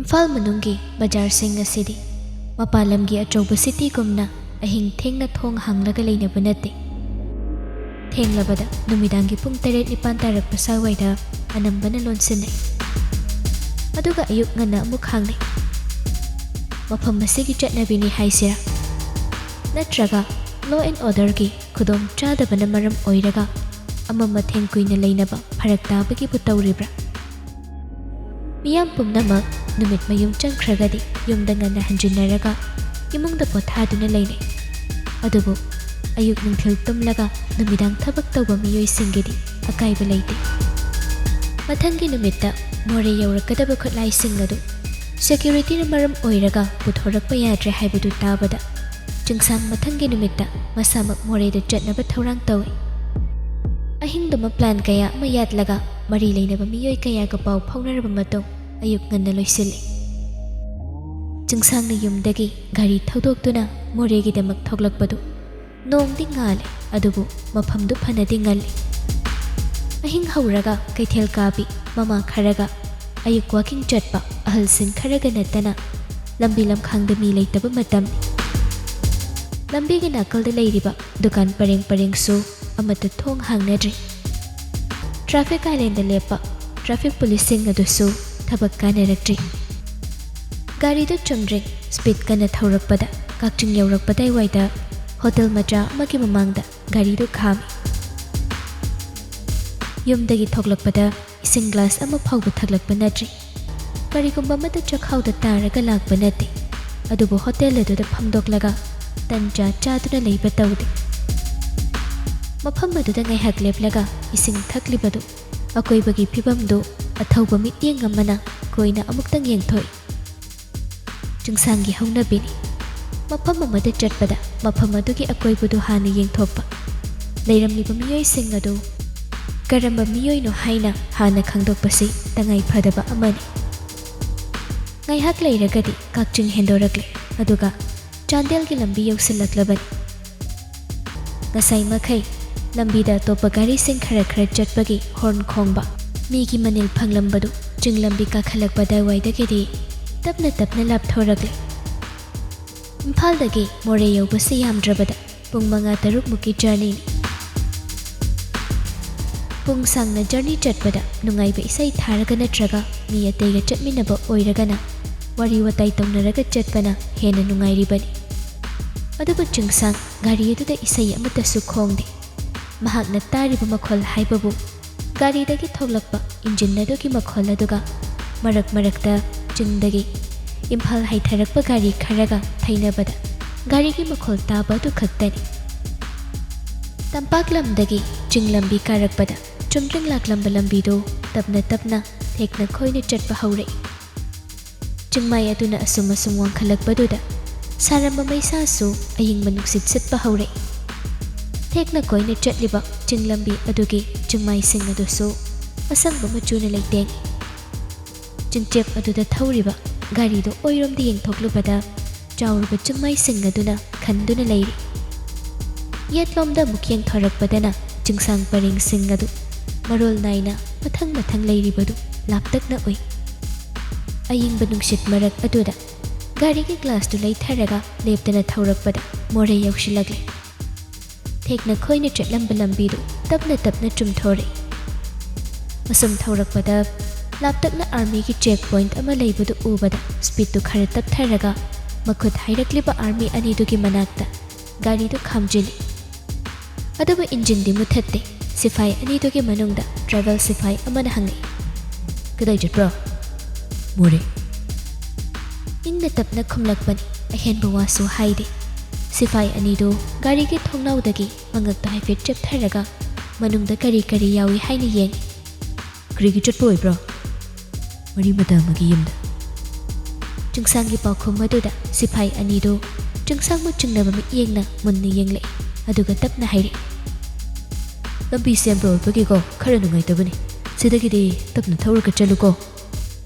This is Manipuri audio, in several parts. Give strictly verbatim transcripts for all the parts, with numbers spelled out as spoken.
ꯏꯝꯐꯥꯜ ꯃꯅꯨꯡꯒꯤ ꯕꯖꯥꯔꯁꯤꯡ ꯑꯁꯤꯗꯤ ꯃꯄꯥꯟ ꯂꯝꯒꯤ ꯑꯆꯧꯕ ꯁꯤꯇꯤꯒꯨꯝꯅ ꯑꯍꯤꯡ ꯊꯦꯡꯅ ꯊꯣꯡ ꯍꯥꯡꯂꯒ ꯂꯩꯅꯕ ꯅꯠꯇꯦ꯫ ꯊꯦꯡꯂꯕꯗ ꯅꯨꯃꯤꯗꯥꯡꯒꯤ ꯄꯨꯡ ꯇꯔꯦꯠ ꯅꯤꯄꯥꯟ ꯇꯥꯔꯛꯄ ꯁ꯭ꯋꯥꯏꯗ ꯑꯅꯝꯕꯅ ꯂꯣꯟꯁꯤꯟꯅꯩ꯫ ꯑꯗꯨꯒ ꯑꯌꯨꯛ ꯉꯟꯅ ꯑꯃꯨꯛ ꯍꯥꯡꯅꯩ꯫ ꯃꯐꯝ ꯑꯁꯤꯒꯤ ꯆꯠꯅꯕꯤꯅꯤ ꯍꯥꯏꯁꯤꯔꯥ? ꯅꯠꯇ꯭ꯔꯒ law and orderꯒꯤ ꯈꯨꯗꯣꯡ ꯆꯥꯗꯕꯅ ꯃꯔꯝ ꯑꯣꯏꯔꯒ ꯑꯃ ꯃꯊꯦꯡ ꯀꯨꯏꯅ ꯂꯩꯅꯕ ꯐꯔꯛ ꯇꯥꯕꯒꯤꯕꯨ ꯇꯧꯔꯤꯕ꯭ꯔꯥ? ꯃꯤꯌꯥꯝ ꯄꯨꯝꯅꯃꯛ ꯅꯨꯃꯤꯠ ꯃꯌꯨꯝ ꯆꯪꯈ꯭ꯔꯒꯗꯤ ꯌꯨꯝꯗ ꯉꯟꯅ ꯍꯟꯖꯤꯟꯅꯔꯒ ꯏꯃꯨꯡꯗ ꯄꯣꯊꯥꯗꯨꯅ ꯂꯩꯅꯩ꯫ ꯑꯗꯨꯕꯨ ꯑꯌꯨꯛ ꯅꯨꯡꯊꯤꯜ ꯇꯨꯝꯂꯒ ꯅꯨꯃꯤꯗꯥꯡ ꯊꯕꯛ ꯇꯧꯕ ꯃꯤꯑꯣꯏꯁꯤꯡꯒꯤꯗꯤ ꯑꯀꯥꯏꯕ ꯂꯩꯇꯦ꯫ ꯃꯊꯪꯒꯤ ꯅꯨꯃꯤꯠꯇ ꯃꯣꯔꯦ ꯌꯧꯔꯛꯀꯗꯕ ꯈꯨꯠꯂꯥꯏꯁꯤꯡ ꯑꯗꯨ securityꯅ ꯃꯔꯝ ꯑꯣꯏꯔꯒ ꯄꯨꯊꯣꯔꯛꯄ ꯌꯥꯗ꯭ꯔꯦ ꯍꯥꯏꯕꯗꯨ ꯇꯥꯕꯗ ꯆꯤꯡꯁꯥꯡ ꯃꯊꯪꯒꯤ ꯅꯨꯃꯤꯠꯇ ꯃꯁꯥꯃꯛ ꯃꯣꯔꯦꯗ ꯆꯠꯅꯕ ꯊꯧꯔꯥꯡ ꯇꯧꯏ꯫ ꯑꯍꯤꯡꯗꯨꯃ plan ꯀꯌꯥ ꯑꯃ ꯌꯥꯠꯂꯒ ꯃꯔꯤ ꯂꯩꯅꯕ ꯃꯤꯑꯣꯏ ꯀꯌꯥꯒ ꯄꯥꯎ ꯐꯥꯎꯅꯔꯕ ꯃꯇꯨꯡ ꯑꯌꯨꯛ ꯉꯟꯅ ꯂꯣꯏꯁꯤꯜꯂꯤ꯫ ꯆꯤꯡꯁꯥꯡꯅ ꯌꯨꯝꯗꯒꯤ ꯒꯥꯔꯤ ꯊꯧꯗꯣꯛꯇꯨꯅ ꯃꯣꯔꯦꯒꯤꯗꯃꯛ ꯊꯣꯛꯂꯛꯄꯗꯨ ꯅꯣꯡꯗꯤ ꯉꯥꯜꯂꯤ, ꯑꯗꯨꯕꯨ ꯃꯐꯝꯗꯨ ꯐꯅꯗꯤ ꯉꯜꯂꯤ꯫ ꯑꯍꯤꯡ ꯍꯧꯔꯒ ꯀꯩꯊꯦꯜ ꯀꯥꯕꯤ ꯃꯃꯥ ꯈꯔꯒ ꯑꯌꯨꯛ walking ꯆꯠꯄ ꯑꯍꯜꯁꯤꯡ ꯈꯔꯒ ꯅꯠꯇꯅ ꯂꯝꯕꯤ ꯂꯝꯈꯥꯡꯗ ꯃꯤ ꯂꯩꯇꯕ ꯃꯇꯝꯅꯤ꯫ ꯂꯝꯕꯤꯒꯤ ꯅꯥꯀꯜꯗ ꯂꯩꯔꯤꯕ ꯗꯨꯀꯥꯟ ꯄꯔꯦꯡ ꯄꯔꯦꯡꯁꯨ ꯑꯃꯠꯇ ꯊꯣꯡ ꯍꯥꯡꯅꯗ꯭ꯔꯤ꯫ Traffic islandꯗ ꯂꯦꯞꯄ traffic policeꯁꯤꯡ ꯑꯗꯨꯁꯨ ꯊꯕꯛ ꯀꯥꯟꯅꯔꯛꯇ꯭ꯔꯤ꯫ ꯒꯥꯔꯤꯗꯨ ꯆꯨꯝꯗ꯭ꯔꯤꯡ speed ꯀꯟꯅ ꯊꯧꯔꯛꯄꯗ ꯀꯛꯆꯤꯡ ꯌꯧꯔꯛꯄꯗꯥꯏꯋꯥꯏꯗ hotel ꯃꯆꯥ ꯑꯃꯒꯤ ꯃꯃꯥꯡꯗ ꯒꯥꯔꯤꯗꯨ ꯈꯥꯝꯃꯤ꯫ ꯌꯨꯝꯗꯒꯤ ꯊꯣꯛꯂꯛꯄꯗ ꯏꯁꯤꯡ glass ꯑꯃ ꯐꯥꯎꯕ ꯊꯛꯂꯛꯄ ꯅꯠꯇ꯭ꯔꯤ꯫ ꯀꯔꯤꯒꯨꯝꯕ ꯑꯃꯠꯇ ꯆꯈꯥꯎꯗ ꯇꯥꯔꯒ ꯂꯥꯛꯄ ꯅꯠꯇꯦ꯫ ꯑꯗꯨꯕꯨ hotel ꯑꯗꯨꯗ ꯐꯝꯗꯣꯛꯂꯒ ꯇꯟ ꯆꯥ ꯆꯥꯗꯨꯅ ꯂꯩꯕ ꯇꯧꯗꯦ꯫ ꯃꯐꯝ ꯑꯗꯨꯗ ꯉꯥꯏꯍꯥꯛ ꯂꯦꯞꯂꯒ ꯏꯁꯤꯡ ꯊꯛꯂꯤꯕꯗꯨ ꯑꯀꯣꯏꯕꯒꯤ ꯐꯤꯕꯝꯗꯨ ꯑꯊꯧꯕ ꯃꯤꯠꯌꯦꯡ ꯑꯃꯅ ꯀꯣꯏꯅ ꯑꯃꯨꯛꯇꯪ ꯌꯦꯡꯊꯣꯛꯏ꯫ ꯆꯤꯡꯁꯥꯡꯒꯤ ꯍꯧꯅꯕꯤꯅꯤ꯫ ꯃꯐꯝ ꯑꯃꯗ ꯆꯠꯄꯗ ꯃꯐꯝ ꯑꯗꯨꯒꯤ ꯑꯀꯣꯏꯕꯗꯨ ꯍꯥꯟꯅ ꯌꯦꯡꯊꯣꯛꯄ꯫ ꯂꯩꯔꯝꯂꯤꯕ ꯃꯤꯑꯣꯏꯁꯤꯡ ꯑꯗꯨ ꯀꯔꯝꯕ ꯃꯤꯑꯣꯏꯅꯣ ꯍꯥꯏꯅ ꯍꯥꯟꯅ ꯈꯪꯗꯣꯛꯄꯁꯤ ꯇꯉꯥꯏ ꯐꯗꯕ ꯑꯃꯅꯤ꯫ ꯉꯥꯏꯍꯥꯛ ꯂꯩꯔꯒꯗꯤ ꯀꯛꯆꯤꯡ ꯍꯦꯟꯗꯣꯔꯛꯂꯦ, ꯑꯗꯨꯒ ꯆꯥꯟꯗꯦꯜꯒꯤ ꯂꯝꯕꯤ ꯌꯧꯁꯤꯜꯂꯛꯂꯕꯅꯤ꯫ ꯉꯁꯥꯏ ꯃꯈꯩ ꯂꯝꯕꯤꯗ ꯑꯇꯣꯞꯄ ꯒꯥꯔꯤꯁꯤꯡ ꯈꯔ ꯈꯔ ꯆꯠꯄꯒꯤ horn ꯈꯣꯡꯕ, ꯃꯤꯒꯤ ꯃꯅꯤꯜ ꯐꯪꯂꯝꯕꯗꯨ ꯆꯤꯡ ꯂꯝꯕꯤ ꯀꯥꯈꯠꯂꯛꯄ ꯑꯗꯨꯋꯥꯏꯗꯒꯤꯗꯤ ꯇꯞꯅ ꯇꯞꯅ ꯂꯥꯞꯊꯣꯔꯛꯂꯦ꯫ ꯏꯝꯐꯥꯜꯗꯒꯤ ꯃꯣꯔꯦ ꯌꯧꯕꯁꯤ ꯌꯥꯝꯗ꯭ꯔꯕꯗ ꯄꯨꯡ ꯃꯉꯥ ꯇꯔꯨꯛꯃꯨꯛꯀꯤ ꯖꯔꯅꯤꯅꯤ꯫ ꯄꯨꯡ ꯁꯥꯡꯅ ꯖꯔꯅꯤ ꯆꯠꯄꯗ ꯅꯨꯡꯉꯥꯏꯕ ꯏꯁꯩ ꯊꯥꯔꯒ ꯅꯠꯇ꯭ꯔꯒ ꯃꯤ ꯑꯇꯩꯒ ꯆꯠꯃꯤꯟꯅꯕ ꯑꯣꯏꯔꯒꯅ ꯋꯥꯔꯤ ꯋꯥꯇꯥꯏ ꯇꯧꯅꯔꯒ ꯆꯠꯄꯅ ꯍꯦꯟꯅ ꯅꯨꯡꯉꯥꯏꯔꯤꯕꯅꯤ꯫ ꯑꯗꯨꯕꯨ ꯆꯤꯡꯁꯥꯡ ꯒꯥꯔꯤ ꯑꯗꯨꯗ ꯏꯁꯩ ꯑꯃꯠꯇꯁꯨ ꯈꯣꯡꯗꯦ꯫ ꯃꯍꯥꯛꯅ ꯇꯥꯔꯤꯕ ꯃꯈꯣꯜ ꯍꯥꯏꯕꯕꯨ ꯒꯥꯔꯤꯗꯒꯤ ꯊꯣꯛꯂꯛꯄ ꯏꯟꯖꯤꯟ ꯑꯗꯨꯒꯤ ꯃꯈꯣꯜ ꯑꯗꯨꯒ ꯃꯔꯛ ꯃꯔꯛꯇ ꯆꯤꯡꯗꯒꯤ ꯏꯝꯐꯥꯜ ꯍꯥꯏꯊꯔꯛꯄ ꯒꯥꯔꯤ ꯈꯔꯒ ꯊꯩꯅꯕꯗ ꯒꯥꯔꯤꯒꯤ ꯃꯈꯣꯜ ꯇꯥꯕ ꯑꯗꯨ ꯈꯛꯇꯅꯤ꯫ ꯇꯝꯄꯥꯛ ꯂꯝꯗꯒꯤ ꯆꯤꯡ ꯂꯝꯕꯤ ꯀꯥꯔꯛꯄꯗ ꯆꯨꯝꯗ꯭ꯔꯤꯡ ꯂꯥꯛꯂꯝꯕ ꯂꯝꯕꯤꯗꯨ ꯇꯞꯅ ꯇꯞꯅ ꯊꯦꯛꯅ ꯈꯣꯏꯅ ꯆꯠꯄ ꯍꯧꯔꯛꯏ꯫ ꯆꯤꯡꯃꯥꯏ ꯑꯗꯨꯅ ꯑꯁꯨꯝ ꯑꯁꯨꯝ ꯋꯥꯡꯈꯠꯂꯛꯄꯗꯨꯗ ꯁꯥꯔꯝꯕ ꯃꯩꯁꯥꯁꯨ ꯑꯏꯪꯕ ꯅꯨꯡꯁꯤꯠ ꯁꯤꯠꯄ ꯍꯧꯔꯛꯏ꯫ ꯊꯦꯛꯅ ꯀꯣꯏꯅ ꯆꯠꯂꯤꯕ ꯆꯤꯡ ꯂꯝꯕꯤ ꯑꯗꯨꯒꯤ ꯆꯤꯡꯃꯥꯏꯁꯤꯡ ꯑꯗꯨꯁꯨ ꯑꯁꯪꯕ ꯃꯆꯨꯅ ꯂꯩꯇꯦꯡꯏ꯫ ꯆꯤꯡꯆꯦꯞ ꯑꯗꯨꯗ ꯊꯧꯔꯤꯕ ꯒꯥꯔꯤꯗꯨ ꯑꯣꯏꯔꯣꯝꯗ ꯌꯦꯡꯊꯣꯛꯂꯨꯕꯗ ꯆꯥꯎꯔꯕ ꯆꯤꯡꯃꯥꯏꯁꯤꯡ ꯑꯗꯨꯅ ꯈꯟꯗꯨꯅ ꯂꯩꯔꯤ꯫ ꯌꯦꯠꯂꯣꯝꯗ ꯑꯃꯨꯛ ꯌꯦꯡꯊꯣꯔꯛꯄꯗꯅ ꯆꯤꯡꯁꯥꯡ ꯄꯔꯦꯡꯁꯤꯡ ꯑꯗꯨ ꯃꯔꯣꯜ ꯅꯥꯏꯅ ꯃꯊꯪ ꯃꯊꯪ ꯂꯩꯔꯤꯕꯗꯨ ꯂꯥꯞꯇꯛꯅ ꯎꯏ꯫ ꯑꯏꯪꯕ ꯅꯨꯡꯁꯤꯠ ꯃꯔꯛ ꯑꯗꯨꯗ ꯒꯥꯔꯤꯒꯤ ꯒ꯭ꯂꯥꯁꯇꯨ ꯂꯩꯊꯔꯒ ꯂꯦꯞꯇꯅ ꯊꯧꯔꯛꯄꯗ ꯃꯣꯔꯦ ꯌꯧꯁꯤꯜꯂꯛꯂꯦ꯫ ꯊꯦꯛꯅ ꯈꯣꯏꯅ ꯆꯠꯂꯝꯕ ꯂꯝꯕꯤꯗꯨ ꯇꯞꯅ ꯇꯞꯅ ꯆꯨꯝꯊꯣꯔꯛꯏ꯫ ꯑꯁꯨꯝ ꯊꯧꯔꯛꯄꯗ ꯂꯥꯞꯇꯛꯅ ꯑꯥꯔꯃꯤꯒꯤ ꯆꯦꯛ ꯄꯣꯏꯟꯠ ꯑꯃ ꯂꯩꯕꯗꯨ ꯎꯕꯗ ꯁ꯭ꯄꯤꯗꯇꯨ ꯈꯔ ꯇꯞꯊꯔꯒ ꯃꯈꯨꯠ ꯍꯥꯏꯔꯛꯂꯤꯕ ꯑꯥꯔꯃꯤ ꯑꯅꯤꯗꯨꯒꯤ ꯃꯅꯥꯛꯇ ꯒꯥꯔꯤꯗꯨ ꯈꯥꯝꯖꯤꯜꯂꯤ꯫ ꯑꯗꯨꯕꯨ ꯏꯟꯖꯤꯟꯗꯤ ꯃꯨꯊꯠꯇꯦ꯫ ꯁꯤꯐꯥꯏ ꯑꯅꯤꯗꯨꯒꯤ ꯃꯅꯨꯡꯗ ꯇ꯭ꯔꯥꯏꯕꯦꯜ ꯁꯤꯐꯥꯏ ꯑꯃꯅ ꯍꯪꯉꯛꯏ, "ꯀꯗꯥꯏ ꯆꯠꯄ꯭ꯔꯣ?" "ꯃꯣꯔꯦ꯫" ꯏꯪꯅ ꯇꯞꯅ ꯈꯨꯝꯂꯛꯄꯅꯤ, ꯑꯍꯦꯟꯕ ꯋꯥꯁꯨ ꯍꯥꯏꯗꯦ꯫ ꯁꯤꯐꯥꯏ ꯑꯅꯤꯗꯨ ꯒꯥꯔꯤꯒꯤ ꯊꯣꯡꯅꯥꯎꯗꯒꯤ ꯃꯉꯛꯇ ꯍꯥꯏꯐꯦꯠ ꯆꯦꯞꯊꯔꯒ ꯃꯅꯨꯡꯗ ꯀꯔꯤ ꯀꯔꯤ ꯌꯥꯎꯏ ꯍꯥꯏꯅ ꯌꯦꯡꯉꯤ꯫ "ꯀꯔꯤꯒꯤ ꯆꯠꯄ ꯑꯣꯏꯕ꯭ꯔꯣ?" "ꯃꯔꯤ ꯃꯇꯥ ꯑꯃꯒꯤ ꯌꯨꯝꯗ꯫" ꯆꯤꯡꯁꯥꯡꯒꯤ ꯄꯥꯎꯈꯨꯝ ꯑꯗꯨꯗ ꯁꯤꯐꯥꯏ ꯑꯅꯤꯗꯨ ꯆꯤꯡꯁꯥꯡꯕꯨ ꯆꯤꯡꯅꯕ ꯃꯤꯠꯌꯦꯡꯅ ꯃꯨꯟꯅ ꯌꯦꯡꯂꯛꯏ, ꯑꯗꯨꯒ ꯇꯞꯅ ꯍꯥꯏꯔꯛꯏ, "ꯂꯝꯕꯤ ꯁꯦꯝꯕ ꯑꯣꯏꯕꯒꯤꯀꯣ ꯈꯔ ꯅꯨꯡꯉꯥꯏꯇꯕꯅꯤ꯫ ꯁꯤꯗꯒꯤꯗꯤ ꯇꯞꯅ ꯊꯧꯔꯒ ꯆꯠꯂꯨꯀꯣ꯫"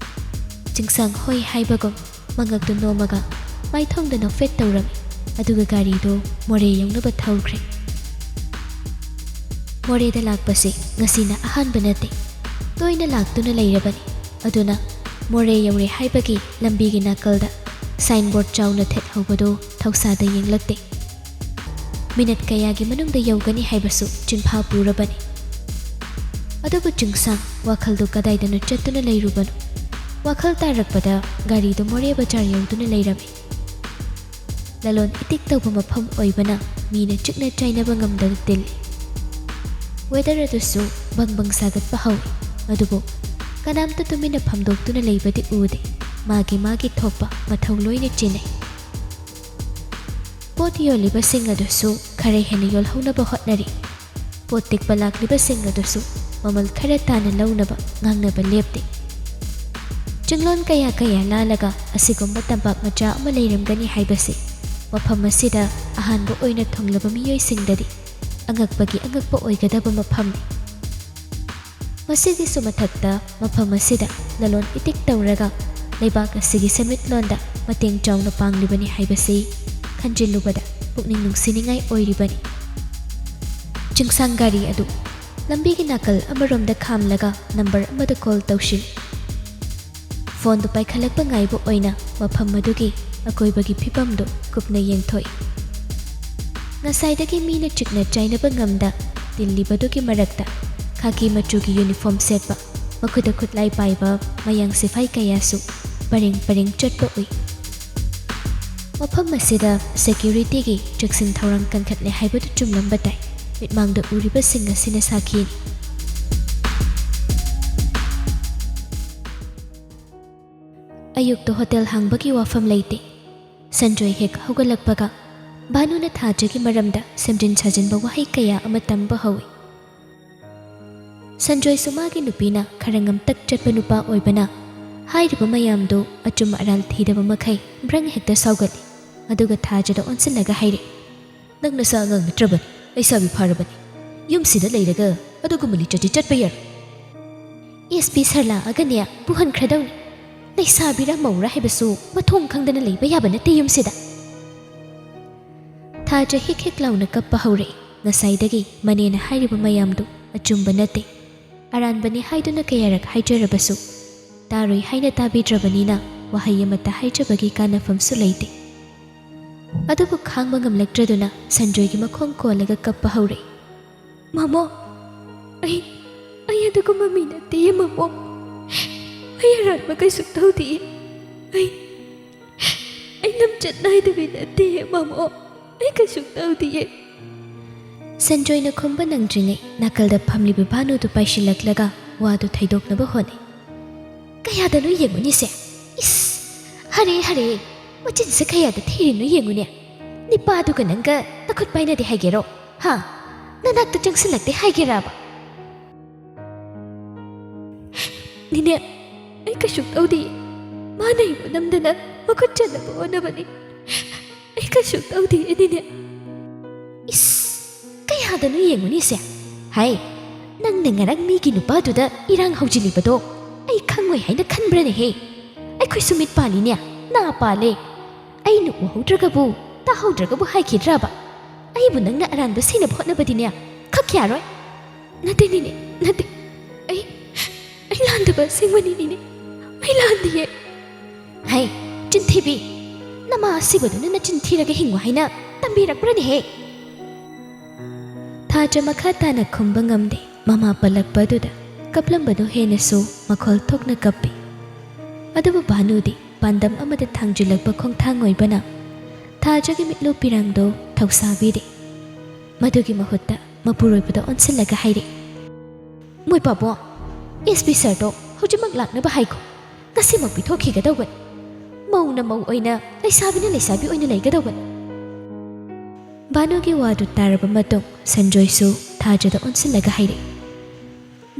ꯆꯤꯡꯁꯥꯡ ꯍꯣꯏ ꯍꯥꯏꯕꯒꯨꯝ ꯃꯉꯛꯇꯨ ꯅꯣꯝꯃꯒ ꯃꯥꯏꯊꯣꯡꯗ ꯅꯣꯛꯐꯦꯠ ꯇꯧꯔꯝꯃꯤ, ꯑꯗꯨꯒ ꯒꯥꯔꯤꯗꯨ ꯃꯣꯔꯦ ꯌꯧꯅꯕ ꯊꯧꯈ꯭ꯔꯦ꯫ ꯃꯣꯔꯦꯗ ꯂꯥꯛꯄꯁꯤ ꯉꯁꯤꯅ ꯑꯍꯥꯟꯕ ꯅꯠꯇꯦ, ꯇꯣꯏꯅ ꯂꯥꯛꯇꯨꯅ ꯂꯩꯔꯕꯅꯤ꯫ ꯑꯗꯨꯅ ꯃꯣꯔꯦ ꯌꯧꯔꯦ ꯍꯥꯏꯕꯒꯤ ꯂꯝꯕꯤꯒꯤ ꯅꯥꯀꯜꯗ ꯁꯥꯏꯟꯕꯣꯔꯗ ꯆꯥꯎꯅ ꯊꯦꯠꯍꯧꯕꯗꯨ ꯊꯧꯁꯥꯗ ꯌꯦꯡꯂꯛꯇꯦ꯫ ꯃꯤꯅꯠ ꯀꯌꯥꯒꯤ ꯃꯅꯨꯡꯗ ꯌꯧꯒꯅꯤ ꯍꯥꯏꯕꯁꯨ ꯆꯤꯟꯐꯥ ꯄꯨꯔꯕꯅꯤ꯫ ꯑꯗꯨꯕꯨ ꯆꯤꯡꯁꯥꯡ ꯋꯥꯈꯜꯗꯨ ꯀꯗꯥꯏꯗꯅꯣ ꯆꯠꯇꯨꯅ ꯂꯩꯔꯨꯕꯅꯣ? ꯋꯥꯈꯜ ꯇꯥꯔꯛꯄꯗ ꯒꯥꯔꯤꯗꯨ ꯃꯣꯔꯦ ꯕꯖꯥꯔ ꯌꯧꯗꯨꯅ ꯂꯩꯔꯝꯃꯤ꯫ ꯂꯂꯣꯟ ꯏꯇꯤꯛ ꯇꯧꯕ ꯃꯐꯝ ꯑꯣꯏꯕꯅ ꯃꯤꯅ ꯆꯤꯛꯅ ꯆꯥꯏꯅꯕ ꯉꯝꯗꯅ ꯇꯤꯜꯂꯤ꯫ ꯋꯦꯗꯔ ꯑꯗꯨꯁꯨ ꯕꯪ ꯕꯪ ꯁꯥꯒꯠꯄ ꯍꯧꯏ꯫ ꯑꯗꯨꯕꯨ ꯀꯅꯥꯝꯇ ꯇꯨꯃꯤꯟꯅ ꯐꯝꯗꯣꯛꯇꯨꯅ ꯂꯩꯕꯗꯤ ꯎꯗꯦ꯫ ꯃꯥꯒꯤ ꯃꯥꯒꯤ ꯊꯣꯛꯄ ꯃꯊꯧ ꯂꯣꯏꯅ ꯆꯦꯟꯅꯩ꯫ ꯄꯣꯠ ꯌꯣꯜꯂꯤꯕꯁꯤꯡ ꯑꯗꯨꯁꯨ ꯈꯔ ꯍꯦꯟꯅ ꯌꯣꯜꯍꯧꯅꯕ ꯍꯣꯠꯅꯔꯤ꯫ ꯄꯣꯠ ꯇꯤꯛꯄ ꯂꯥꯛꯂꯤꯕꯁꯤꯡ ꯑꯗꯨꯁꯨ ꯃꯃꯜ ꯈꯔ ꯇꯥꯅ ꯂꯧꯅꯕ ꯉꯥꯡꯅꯕ ꯂꯦꯞꯇꯦ꯫ ꯆꯤꯡꯂꯣꯟ ꯀꯌꯥ ꯀꯌꯥ ꯂꯥꯜꯂꯒ ꯑꯁꯤꯒꯨꯝꯕ ꯇꯝꯄꯥꯛ ꯃꯆꯥ ꯑꯃ ꯂꯩꯔꯝꯒꯅꯤ ꯍꯥꯏꯕꯁꯤ ꯃꯐꯝ ꯑꯁꯤꯗ ꯑꯍꯥꯟꯕ ꯑꯣꯏꯅ ꯊꯨꯡꯂꯕ ꯃꯤꯑꯣꯏꯁꯤꯡꯗꯗꯤ ꯑꯉꯛꯄꯒꯤ ꯑꯉꯛꯄ ꯑꯣꯏꯒꯗꯕ ꯃꯐꯝꯅꯤ꯫ ꯃꯁꯤꯒꯤꯁꯨ ꯃꯊꯛꯇ ꯃꯐꯝ ꯑꯁꯤꯗ ꯂꯂꯣꯟ ꯏꯇꯤꯛ ꯇꯧꯔꯒ ꯂꯩꯕꯥꯛ ꯑꯁꯤꯒꯤ ꯁꯦꯟꯃꯤꯠꯂꯣꯟꯗ ꯃꯇꯦꯡ ꯆꯥꯎꯅ ꯄꯥꯡꯂꯤꯕꯅꯤ ꯍꯥꯏꯕꯁꯤ ꯈꯟꯖꯤꯜꯂꯨꯕꯗ ꯄꯨꯛꯅꯤꯡ ꯅꯨꯡꯁꯤꯅꯤꯡꯉꯥꯏ ꯑꯣꯏꯔꯤꯕꯅꯤ꯫ ꯆꯤꯡꯁꯥꯡ ꯒꯥꯔꯤ ꯑꯗꯨ ꯂꯝꯕꯤꯒꯤ ꯅꯥꯀꯜ ꯑꯃꯔꯣꯝꯗ ꯈꯥꯝꯂꯒ ꯅꯝꯕꯔ ꯑꯃꯗ ꯀꯣꯜ ꯇꯧꯁꯤꯜꯂꯤ꯫ ꯐꯣꯟꯗꯨ ꯄꯥꯏꯈꯠꯂꯛꯄ ꯉꯥꯏꯕ ꯑꯣꯏꯅ ꯃꯐꯝ ꯑꯗꯨꯒꯤ ꯑꯀꯣꯏꯕꯒꯤ ꯐꯤꯕꯝꯗꯨ ꯀꯨꯞꯅ ꯌꯦꯡꯊꯣꯛꯏ꯫ ꯉꯁꯥꯏꯗꯒꯤ ꯃꯤꯅ ꯆꯤꯛꯅ ꯆꯥꯏꯅꯕ ꯉꯝꯗ ꯇꯤꯜꯂꯤꯕꯗꯨꯒꯤ ꯃꯔꯛꯇ ꯈꯥꯀꯤ ꯃꯆꯨꯒꯤ ꯌꯨꯅꯤꯐꯣꯔꯝ ꯁꯦꯠꯄ, ꯃꯈꯨꯠꯇ ꯈꯨꯠꯂꯥꯏ ꯄꯥꯏꯕ ꯃꯌꯥꯡ ꯁꯤꯐꯥꯏ ꯀꯌꯥꯁꯨ ꯄꯔꯦꯡ ꯄꯔꯦꯡ ꯆꯠꯄ ꯎꯏ꯫ ꯃꯐꯝ ꯑꯁꯤꯗ ꯁꯦꯀ꯭ꯌꯨꯔꯤꯇꯤꯒꯤ ꯆꯦꯛꯁꯤꯟ ꯊꯧꯔꯥꯡ ꯀꯟꯈꯠꯂꯦ ꯍꯥꯏꯕꯗꯨ ꯆꯨꯝꯂꯝꯕ ꯇꯥꯏ, ꯃꯤꯠꯃꯥꯡꯗ ꯎꯔꯤꯕꯁꯤꯡ ꯑꯁꯤꯅ ꯁꯥꯈꯤꯅꯤ꯫ ꯑꯌꯨꯛꯇ ꯍꯣꯇꯦꯜ ꯍꯥꯡꯕꯒꯤ ꯋꯥꯐꯝ ꯂꯩꯇꯦ꯫ ꯁꯟꯖꯣꯏ ꯍꯦꯛ ꯍꯧꯒꯠꯂꯛꯄꯒ ꯚꯥꯅꯨꯅ ꯊꯥꯖꯒꯤ ꯃꯔꯝꯗ ꯁꯦꯝꯖꯤꯟ ꯁꯥꯖꯤꯟꯕ ꯋꯥꯍꯩ ꯀꯌꯥ ꯑꯃ ꯇꯝꯕ ꯍꯧꯏ꯫ ꯁꯟꯖꯣꯏꯁꯨ ꯃꯥꯒꯤ ꯅꯨꯄꯤꯅ ꯈꯔ ꯉꯝꯇꯛ ꯆꯠꯄ ꯅꯨꯄꯥ ꯑꯣꯏꯕꯅ ꯍꯥꯏꯔꯤꯕ ꯃꯌꯥꯝꯗꯨ ꯑꯆꯨꯝ ꯑꯔꯥꯜ ꯊꯤꯗꯕ ꯃꯈꯩ ꯕ꯭ꯔꯪ ꯍꯦꯛꯇ ꯁꯥꯎꯒꯠꯂꯤ꯫ ꯑꯗꯨꯒ ꯊꯥꯖꯗ ꯑꯣꯟꯁꯤꯜꯂꯒ ꯍꯥꯏꯔꯛꯏ, "ꯅꯪ ꯅꯁꯥ ꯑꯉꯥꯡ ꯅꯠꯇ꯭ꯔꯕꯅꯤ, ꯂꯩꯁꯥꯕꯤ ꯐꯥꯔꯕꯅꯤ꯫ ꯌꯨꯝꯁꯤꯗ ꯂꯩꯔꯒ ꯑꯗꯨꯒꯨꯝꯕ ꯂꯤꯆꯠꯇꯤ ꯆꯠꯄ ꯌꯥꯔꯣꯏ꯫ ꯑꯦꯁ ꯄꯤ ꯁꯥꯔ ꯂꯥꯛꯑꯒꯅꯦ ꯄꯨꯍꯟꯈ꯭ꯔꯗꯧꯅꯤ꯫ ꯂꯩꯁꯥꯕꯤꯔꯥ ꯃꯧꯔꯥ ꯍꯥꯏꯕꯁꯨ ꯃꯊꯣꯡ ꯈꯪꯗꯅ ꯂꯩꯕ ꯌꯥꯕ ꯅꯠꯇꯦ ꯌꯨꯝꯁꯤꯗ꯫" ꯊꯥꯖ ꯍꯤꯛ ꯍꯤꯛ ꯂꯥꯎꯅ ꯀꯞꯄ ꯍꯧꯔꯛꯏ꯫ ꯉꯁꯥꯏꯗꯒꯤ ꯃꯅꯦꯅ ꯍꯥꯏꯔꯤꯕ ꯃꯌꯥꯝꯗꯨ ꯑꯆꯨꯝꯕ ꯅꯠꯇꯦ꯫ ꯑꯔꯥꯟꯕꯅꯤ ꯍꯥꯏꯗꯨꯅ ꯀꯌꯥꯔꯛ ꯍꯥꯏꯖꯔꯕꯁꯨ ꯇꯥꯔꯣꯏ ꯍꯥꯏꯅ ꯇꯥꯕꯤꯗ꯭ꯔꯕꯅꯤꯅ ꯋꯥꯍꯩ ꯑꯃꯠꯇ ꯍꯥꯏꯖꯕꯒꯤ ꯀꯥꯟꯅꯐꯝꯁꯨ ꯂꯩꯇꯦ꯫ ꯑꯗꯨꯕꯨ ꯈꯥꯡꯕ ꯉꯝꯂꯛꯇ꯭ꯔꯗꯨꯅ ꯁꯟꯖꯣꯏꯒꯤ ꯃꯈꯣꯡ ꯀꯣꯜꯂꯒ ꯀꯞꯄ ꯍꯧꯔꯛꯏ꯫ "ꯃꯃꯣ, ꯑꯩ, ꯑꯩ ꯑꯗꯨꯒꯨꯝꯕ ꯃꯤ ꯅꯠꯇꯦ, ꯃꯃꯣ꯫ ꯑꯩ ꯑꯔꯥꯟꯕ ꯀꯩꯁꯨ ꯇꯧꯗꯤꯌꯦ꯫ ꯑꯩ, ꯑꯩ ꯂꯝꯆꯠ ꯅꯥꯏꯗꯕꯤ ꯅꯠꯇꯦ, ꯃꯃꯣ꯫ ꯑꯩ ꯀꯩꯁꯨ ꯇꯧꯗꯤꯌꯦ꯫" ꯁꯟꯖꯣꯏꯅ ꯈꯨꯝꯕ ꯅꯪꯗ꯭ꯔꯤꯉꯩ ꯅꯥꯀꯜꯗ ꯐꯝꯂꯤꯕ ꯚꯥꯅꯨꯗꯨ ꯄꯥꯏꯁꯤꯜꯂꯛꯂꯒ ꯋꯥꯗꯨ ꯊꯩꯗꯣꯛꯅꯕ ꯍꯣꯠꯅꯩ꯫ "ꯀꯌꯥꯗꯅꯣ ꯌꯦꯡꯉꯨꯅꯦꯁꯦ꯫ ꯏꯁ! ꯍꯔꯦ, ꯍꯔꯦ! ꯃꯆꯤꯟꯁꯦ ꯀꯌꯥꯗ ꯊꯤꯔꯤꯅꯣ ꯌꯦꯡꯉꯨꯅꯦ꯫ ꯅꯤꯄꯥꯗꯨꯒ ꯅꯪꯒ ꯅꯈꯨꯠ ꯄꯥꯏꯅꯗꯦ ꯍꯥꯏꯒꯦꯔꯣ? ꯍꯥ? ꯅꯅꯥꯛꯇ ꯆꯪꯁꯤꯜꯂꯛꯇꯦ ꯍꯥꯏꯒꯦꯔꯕ?" "ꯅꯦꯅꯦ, ꯑꯩ ꯀꯩꯁꯨ ꯇꯧꯗꯤꯌꯦ꯫ ꯃꯥꯅ ꯑꯩꯕꯨ ꯅꯝꯗꯅ ꯃꯈꯨꯠ ꯆꯠꯅꯕ ꯍꯣꯠꯅꯕꯅꯤ꯫ ꯑꯩ ꯀꯩꯁꯨ ꯇꯧꯗꯤꯌꯦ, ꯅꯦꯅꯦ꯫" "ꯏꯁ! ꯀꯌꯥꯗꯅꯣ ꯌꯦꯡꯉꯨꯅꯦꯁꯦ꯫ ꯍꯥꯏ, ꯅꯪꯅ ꯉꯔꯥꯡ ꯃꯤꯒꯤ ꯅꯨꯄꯥꯗꯨꯗ ꯏꯔꯥꯡ ꯍꯧꯖꯤꯜꯂꯤꯕꯗꯣ ꯑꯩ ꯈꯪꯉꯣꯏ ꯍꯥꯏꯅ ꯈꯟꯕ꯭ꯔꯅꯦꯍꯦ? ꯑꯩꯈꯣꯏꯁꯨ ꯃꯤꯠ ꯄꯥꯜꯂꯤꯅꯦ, ꯅꯥ ꯄꯥꯜꯂꯦ꯫ ꯑꯩꯅ ꯎꯍꯧꯗ꯭ꯔꯒꯕꯨ, ꯇꯥꯍꯧꯗ꯭ꯔꯒꯕꯨ ꯍꯥꯏꯈꯤꯗ꯭ꯔꯕ? ꯑꯩꯕꯨ ꯅꯪꯅ ꯑꯔꯥꯟꯕ ꯁꯤꯅꯕ ꯍꯣꯠꯅꯕꯗꯤꯅꯦ, ꯈꯛ ꯌꯥꯔꯣꯏ꯫" "ꯅꯠꯇꯦ, ꯅꯦꯅꯦ, ꯅꯠꯇꯦ꯫ ꯑꯩ, ꯑꯩ ꯂꯥꯟꯗꯕ ꯑꯁꯦꯡꯕꯅꯤ, ꯅꯦꯅꯦ꯫ ꯑꯩ ꯂꯥꯟꯗꯤꯌꯦ꯫" "ꯍꯩ, ꯆꯤꯟꯊꯤꯕꯤ! ꯅꯃꯥ ꯑꯁꯤꯕꯗꯨꯅ ꯅꯆꯤꯟ ꯊꯤꯔꯒ ꯍꯤꯡꯉꯨ ꯍꯥꯏꯅ ꯇꯝꯕꯤꯔꯛꯄ꯭ꯔꯅꯦꯍꯦ?" ꯊꯥꯖ ꯃꯈꯥ ꯇꯥꯅ ꯈꯨꯝꯕ ꯉꯝꯗꯦ꯫ ꯃꯃꯥ ꯄꯜꯂꯛꯄ ꯑꯗꯨꯗ ꯀꯞꯂꯝꯕꯗꯨ ꯍꯦꯟꯅꯁꯨ ꯃꯈꯣꯜ ꯊꯣꯛꯅ ꯀꯞꯄꯤ꯫ ꯑꯗꯨꯕꯨ ꯚꯥꯅꯨꯗꯤ ꯄꯥꯟꯗꯝ ꯑꯃꯗ ꯊꯥꯡꯖꯤꯜꯂꯛꯄ ꯈꯣꯡꯊꯥꯡ ꯑꯣꯏꯕꯅ ꯊꯥꯖꯒꯤ ꯃꯤꯠꯂꯨ ꯄꯤꯔꯥꯡꯗꯣ ꯊꯧꯁꯥꯕꯤꯔꯦ꯫ ꯃꯗꯨꯒꯤ ꯃꯍꯨꯠꯇ ꯃꯄꯨꯔꯣꯏꯕꯗ ꯑꯣꯟꯁꯤꯜꯂꯒ ꯍꯥꯏꯔꯛꯏ, "ꯃꯣꯏ ꯄꯥꯕꯣ, ꯑꯦꯁ ꯄꯤ ꯁꯥꯔꯗꯣ ꯍꯧꯖꯤꯛꯃꯛ ꯂꯥꯛꯅꯕ ꯍꯥꯏꯈꯣ꯫ ꯉꯁꯤꯃꯛ ꯄꯤꯊꯣꯛꯈꯤꯒꯗꯧꯕꯅꯤ꯫ ꯃꯧꯅ ꯃꯧ ꯑꯣꯏꯅ, ꯂꯩꯁꯥꯕꯤꯅ ꯂꯩꯁꯥꯕꯤ ꯑꯣꯏꯅ ꯂꯩꯒꯗꯧꯕꯅꯤ꯫" ꯚꯥꯅꯨꯒꯤ ꯋꯥꯗꯨ ꯇꯥꯔꯕ ꯃꯇꯨꯡ ꯁꯟꯖꯣꯏꯁꯨ ꯊꯥꯖꯗ ꯑꯣꯟꯁꯤꯜꯂꯒ ꯍꯥꯏꯔꯛꯏ,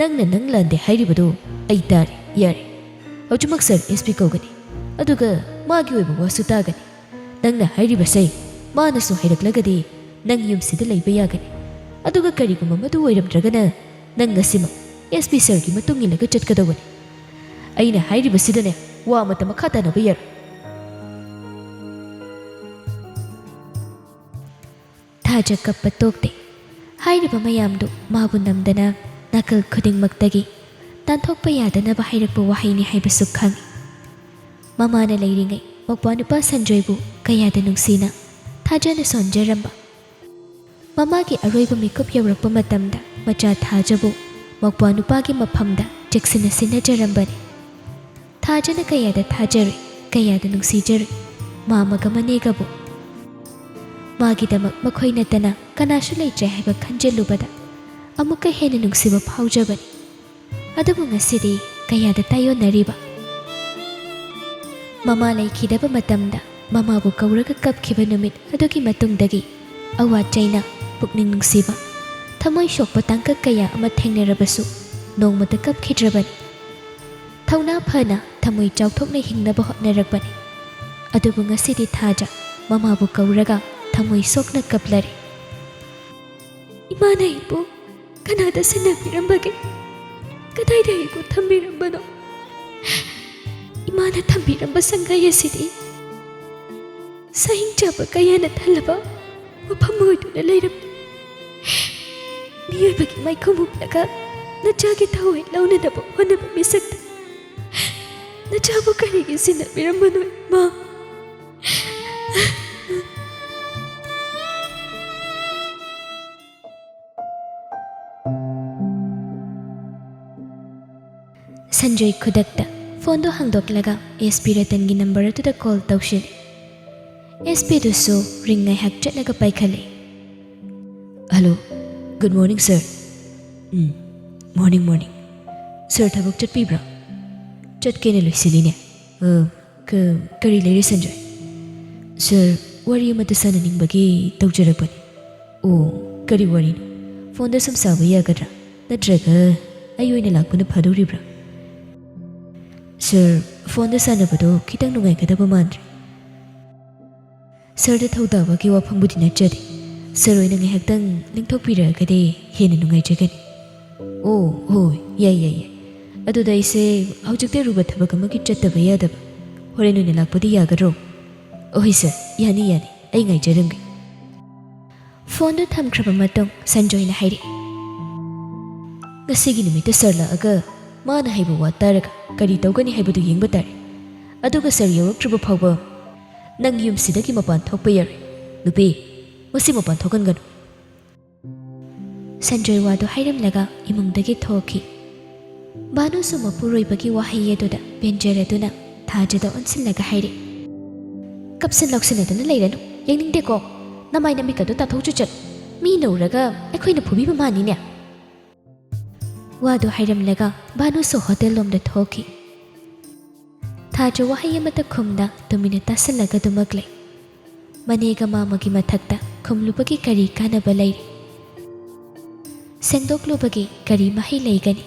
"ꯅꯪꯅ ꯅꯪ ꯂꯥꯟꯗꯦ ꯍꯥꯏꯔꯤꯕꯗꯨ ꯑꯩ ꯇꯥꯔꯦ, ꯌꯥꯔꯦ꯫ ꯍꯧꯖꯤꯛꯃꯛ ꯁꯥꯔ ꯑꯦꯁ ꯄꯤ ꯀꯧꯒꯅꯤ, ꯑꯗꯨꯒ ꯃꯥꯒꯤ ꯑꯣꯏꯕ ꯋꯥꯁꯨ ꯇꯥꯒꯅꯤ꯫ ꯅꯪꯅ ꯍꯥꯏꯔꯤꯕꯁꯦ ꯃꯥꯅꯁꯨ ꯍꯩꯔꯛꯂꯒꯗꯤ ꯅꯪ ꯌꯨꯝꯁꯤꯗ ꯂꯩꯕ ꯌꯥꯒꯅꯤ꯫ ꯑꯗꯨꯒ ꯀꯔꯤꯒꯨꯝꯕ ꯃꯗꯨ ꯑꯣꯏꯔꯝꯗ꯭ꯔꯒꯅ ꯅꯪ ꯉꯁꯤꯃꯛ ꯑꯦꯁ ꯄꯤ ꯁꯥꯔꯒꯤ ꯃꯇꯨꯡ ꯏꯜꯂꯒ ꯆꯠꯀꯗꯧꯕꯅꯤ꯫ ꯑꯩꯅ ꯍꯥꯏꯔꯤꯕꯁꯤꯗꯅꯦ ꯋꯥ ꯑꯃꯠꯇ ꯃꯈꯥ ꯇꯥꯅꯕ ꯌꯥꯔꯣꯏ꯫" ꯊꯥꯖ ꯀꯞꯄ ꯇꯣꯛꯇꯦ꯫ ꯍꯥꯏꯔꯤꯕ ꯃꯌꯥꯝꯗꯨ ꯃꯥꯕꯨ ꯅꯝꯗꯅ ꯅꯥꯀꯜ ꯈꯨꯗꯤꯡꯃꯛꯇꯒꯤ ꯅꯥꯟꯊꯣꯛꯄ ꯌꯥꯗꯅꯕ ꯍꯥꯏꯔꯛꯄ ꯋꯥꯍꯩꯅꯤ ꯍꯥꯏꯕꯁꯨ ꯈꯪꯏ꯫ ꯃꯃꯥꯅ ꯂꯩꯔꯤꯉꯩ ꯃꯧꯄ꯭ꯋꯥ ꯅꯨꯄꯥ ꯁꯟꯖꯣꯏꯕꯨ ꯀꯌꯥꯗ ꯅꯨꯡꯁꯤꯅ, ꯊꯥꯖꯅ ꯁꯣꯟꯖꯔꯝꯕ꯫ ꯃꯃꯥꯒꯤ ꯑꯔꯣꯏꯕ ꯃꯤꯀꯨꯞ ꯌꯧꯔꯛꯄ ꯃꯇꯝꯗ ꯃꯆꯥ ꯊꯥꯖꯕꯨ ꯃꯧꯄ꯭ꯋꯥ ꯅꯨꯄꯥꯒꯤ ꯃꯐꯝꯗ ꯆꯦꯛꯁꯤꯟꯅ ꯁꯤꯟꯅꯖꯔꯝꯕꯅꯤ꯫ ꯊꯥꯖꯅ ꯀꯌꯥꯗ ꯊꯥꯖꯔꯨꯏ, ꯀꯌꯥꯗ ꯅꯨꯡꯁꯤꯖꯔꯨꯏ, ꯃꯥꯃꯒ ꯃꯅꯦꯒꯕꯨ꯫ ꯃꯥꯒꯤꯗꯃꯛ ꯃꯈꯣꯏ ꯅꯠꯇꯅ ꯀꯅꯥꯁꯨ ꯂꯩꯇ꯭ꯔꯦ ꯍꯥꯏꯕ ꯈꯟꯖꯤꯜꯂꯨꯕꯗ ꯑꯃꯨꯛꯀ ꯍꯦꯟꯅ ꯅꯨꯡꯁꯤꯕ ꯐꯥꯎꯖꯕꯅꯤ꯫ ꯑꯗꯨꯕꯨ ꯉꯁꯤꯗꯤ ꯀꯌꯥꯗ ꯇꯥꯏꯑꯣꯟꯅꯔꯤꯕ? ꯃꯃꯥ ꯂꯩꯈꯤꯗꯕ ꯃꯇꯝꯗ ꯃꯃꯥꯕꯨ ꯀꯧꯔꯒ ꯀꯞꯈꯤꯕ ꯅꯨꯃꯤꯠ ꯑꯗꯨꯒꯤ ꯃꯇꯨꯡꯗꯒꯤ ꯑꯋꯥ ꯆꯩꯅ, ꯄꯨꯛꯅꯤꯡ ꯅꯨꯡꯁꯤꯕ, ꯊꯃꯣꯏ ꯁꯣꯛꯄ ꯇꯥꯡꯀꯛ ꯀꯌꯥ ꯑꯃ ꯊꯦꯡꯅꯔꯕꯁꯨ ꯅꯣꯡꯃꯇ ꯀꯞꯈꯤꯗ꯭ꯔꯕꯅꯤ꯫ ꯊꯧꯅꯥ ꯐꯅ ꯊꯃꯣꯏ ꯆꯥꯎꯊꯣꯛꯅ ꯍꯤꯡꯅꯕ ꯍꯣꯠꯅꯔꯛꯄꯅꯤ꯫ ꯑꯗꯨꯕꯨ ꯉꯁꯤꯗꯤ ꯊꯥꯖ ꯃꯃꯥꯕꯨ ꯀꯧꯔꯒ ꯊꯃꯣꯏ ꯁꯣꯛꯅ ꯀꯞꯂꯔꯦ꯫ ꯏꯃꯥꯅ ꯑꯩꯕꯨ ꯀꯅꯥꯗ ꯁꯤꯟꯅꯕꯤꯔꯝꯕꯒꯦ? ꯀꯗꯥꯏꯗ ꯑꯩꯕꯨ ꯊꯝꯕꯤꯔꯝꯕꯅꯣ? ꯏꯃꯥꯅ ꯊꯝꯕꯤꯔꯝꯕ ꯁꯪꯒꯥꯏ ꯑꯁꯤꯗꯤ ꯁꯍꯤꯡ ꯆꯥꯕ ꯀꯌꯥꯅ ꯊꯜꯂꯕ ꯃꯐꯝ ꯑꯣꯏꯗꯨꯅ ꯂꯩꯔꯝꯃꯤ꯫ ꯃꯤꯑꯣꯏꯕꯒꯤ ꯃꯥꯏꯈꯨꯝ ꯎꯞꯂꯒ ꯅꯆꯥꯒꯤ ꯊꯋꯥꯏ ꯂꯧꯅꯅꯕ ꯍꯣꯠꯅꯕ ꯃꯤꯁꯛꯇ ꯅꯆꯥꯕꯨ ꯀꯔꯤꯒꯤ ꯁꯤꯟꯅꯕꯤꯔꯝꯕꯅꯣ, ꯏꯃꯥ? ꯁꯟꯖꯣꯏ ꯈꯨꯗꯛꯇ ꯐꯣꯟꯗꯨ ꯍꯥꯡꯗꯣꯛꯂꯒ ꯑꯦꯁ ꯄꯤ ꯔꯇꯟꯒꯤ ꯅꯝꯕꯔ ꯑꯗꯨꯗ ꯀꯣꯜ ꯇꯧꯁꯤꯜꯂꯤ꯫ ꯑꯦꯁ ꯄꯤꯗꯨꯁꯨ ꯔꯤꯡ ꯉꯥꯏꯍꯥꯛ ꯆꯠꯂꯒ ꯄꯥꯏꯈꯠꯂꯦ꯫ "Hello, good morning sir." "Um, morning, morning. Sir ꯊꯕꯛ ꯆꯠꯄꯤꯕ꯭ꯔꯥ?" "ꯆꯠꯀꯦꯅ ꯂꯣꯏꯁꯤꯜꯂꯤꯅꯦ꯫ ꯑ, ꯀ-, ꯀꯔꯤ ꯂꯩꯔꯦ ꯁꯟꯖꯣꯏ?" "ꯁꯥꯔ, ꯋꯥꯔꯤ ꯑꯃꯇ ꯁꯥꯟꯅꯅꯤꯡꯕꯒꯤ ꯇꯧꯖꯔꯛꯄꯅꯤ꯫" "ꯑꯣ, ꯀꯔꯤ ꯋꯥꯔꯤꯅꯣ? ꯐꯣꯟꯗ ꯁꯨꯝ ꯁꯥꯕ ꯌꯥꯒꯗ꯭ꯔꯥ? ꯅꯠꯇ꯭ꯔꯒ ꯑꯩ ꯑꯣꯏꯅ ꯂꯥꯛꯄꯅ ꯐꯗꯧꯔꯤꯕ꯭ꯔꯥ?" "ꯁꯥꯔ, ꯐꯣꯟꯗ ꯁꯥꯟꯅꯕꯗꯣ ꯈꯤꯇꯪ ꯅꯨꯡꯉꯥꯏꯒꯗꯕ ꯃꯥꯟꯗ꯭ꯔꯦ꯫ ꯁꯥꯔꯗ ꯊꯧꯗꯥꯕꯒꯤ ꯋꯥꯐꯝꯕꯨꯗꯤ ꯅꯠꯆꯗꯦ꯫ ꯁꯥꯔ ꯑꯣꯏꯅ ꯉꯥꯏꯍꯥꯛꯇꯪ ꯂꯦꯡꯊꯣꯛꯄꯤꯔꯛꯑꯒꯗꯤ ꯍꯦꯟꯅ ꯅꯨꯡꯉꯥꯏꯖꯒꯅꯤ꯫" "ꯑꯣ, ꯍꯣꯏ, ꯌꯥꯏ, ꯌꯥꯏ, ꯌꯥꯏ꯫ ꯑꯗꯨꯗ ꯑꯩꯁꯦ ꯍꯧꯖꯤꯛꯇꯤ ꯑꯔꯨꯕ ꯊꯕꯛ ꯑꯃꯒꯤ ꯆꯠꯇꯕ ꯌꯥꯗꯕ꯫ ꯍꯣꯔꯦꯟ ꯑꯣꯏꯅ ꯂꯥꯛꯄꯗꯤ ꯌꯥꯒꯗ꯭ꯔꯣ?" "ꯑꯍꯣꯏ ꯁꯥꯔ, ꯌꯥꯅꯤ, ꯌꯥꯅꯤ꯫ ꯑꯩ ꯉꯥꯏꯖꯔꯝꯒꯦ꯫" ꯐꯣꯟꯗꯨ ꯊꯝꯈ꯭ꯔꯕ ꯃꯇꯨꯡ ꯁꯟꯖꯣꯏꯅ ꯍꯥꯏꯔꯛꯏ, "ꯉꯁꯤꯒꯤ ꯅꯨꯃꯤꯠꯇ ꯁꯥꯔ ꯂꯥꯛꯑꯒ ꯃꯥꯅ ꯍꯥꯏꯕ ꯋꯥ ꯇꯥꯔꯒ ꯀꯔꯤ ꯇꯧꯒꯅꯤ ꯍꯥꯏꯕꯗꯨ ꯌꯦꯡꯕ ꯇꯥꯔꯦ꯫ ꯑꯗꯨꯒ ꯁꯥꯔ ꯌꯧꯔꯛꯇ꯭ꯔꯤꯕ ꯐꯥꯎꯕ ꯅꯪ ꯌꯨꯝꯁꯤꯗꯒꯤ ꯃꯄꯥꯟ ꯊꯣꯛꯄ ꯌꯥꯔꯣꯏ꯫ ꯅꯨꯄꯤ, ꯃꯁꯤ ꯃꯄꯥꯟ ꯊꯣꯛꯍꯟꯒꯅꯨ꯫ ꯁꯟꯖꯣꯏ ꯋꯥꯗꯨ ꯍꯥꯏꯔꯝꯂꯒ ꯏꯃꯨꯡꯗꯒꯤ ꯊꯣꯛꯈꯤ꯫ ꯚꯥꯅꯨꯁꯨ ꯃꯄꯨꯔꯣꯏꯕꯒꯤ ꯋꯥꯍꯩ ꯑꯗꯨꯗ ꯄꯦꯟꯖꯔꯗꯨꯅ ꯊꯥꯖꯗ ꯑꯣꯟꯁꯤꯜꯂꯒ ꯍꯥꯏꯔꯦ, "ꯀꯞꯁꯤꯟ ꯂꯥꯎꯁꯤꯟꯅꯗꯨꯅ ꯂꯩꯔꯅꯨ, ꯌꯦꯡꯅꯤꯡꯗꯦꯀꯣ꯫ ꯅꯃꯥꯏ ꯅꯃꯤꯠꯀꯗꯣ ꯇꯥꯊꯣꯛ ꯆꯨꯆꯠ꯫ ꯃꯤꯅ ꯎꯔꯒ ꯑꯩꯈꯣꯏꯅ ꯐꯨꯕꯤꯕ ꯃꯥꯅꯤꯅꯦ"꯫ ꯋꯥꯗꯨ ꯍꯥꯏꯔꯝꯂꯒ ꯚꯥꯅꯨꯁꯨ ꯍꯣꯇꯦꯜ ꯂꯣꯝꯗ ꯊꯣꯛꯈꯤ꯫ ꯊꯥꯖ ꯋꯥꯍꯩ ꯑꯃꯠꯇ ꯈꯨꯝꯗ ꯇꯨꯃꯤꯟꯅ ꯇꯥꯁꯤꯜꯂꯒ ꯑꯗꯨꯃꯛ ꯂꯩ꯫ ꯃꯅꯦꯒ ꯃꯥꯃꯒꯤ ꯃꯊꯛꯇ ꯈꯨꯝꯂꯨꯕꯒꯤ ꯀꯔꯤ ꯀꯥꯟꯅꯕ ꯂꯩꯔꯤ? ꯁꯦꯡꯗꯣꯛꯂꯨꯕꯒꯤ ꯀꯔꯤ ꯃꯍꯩ ꯂꯩꯒꯅꯤ?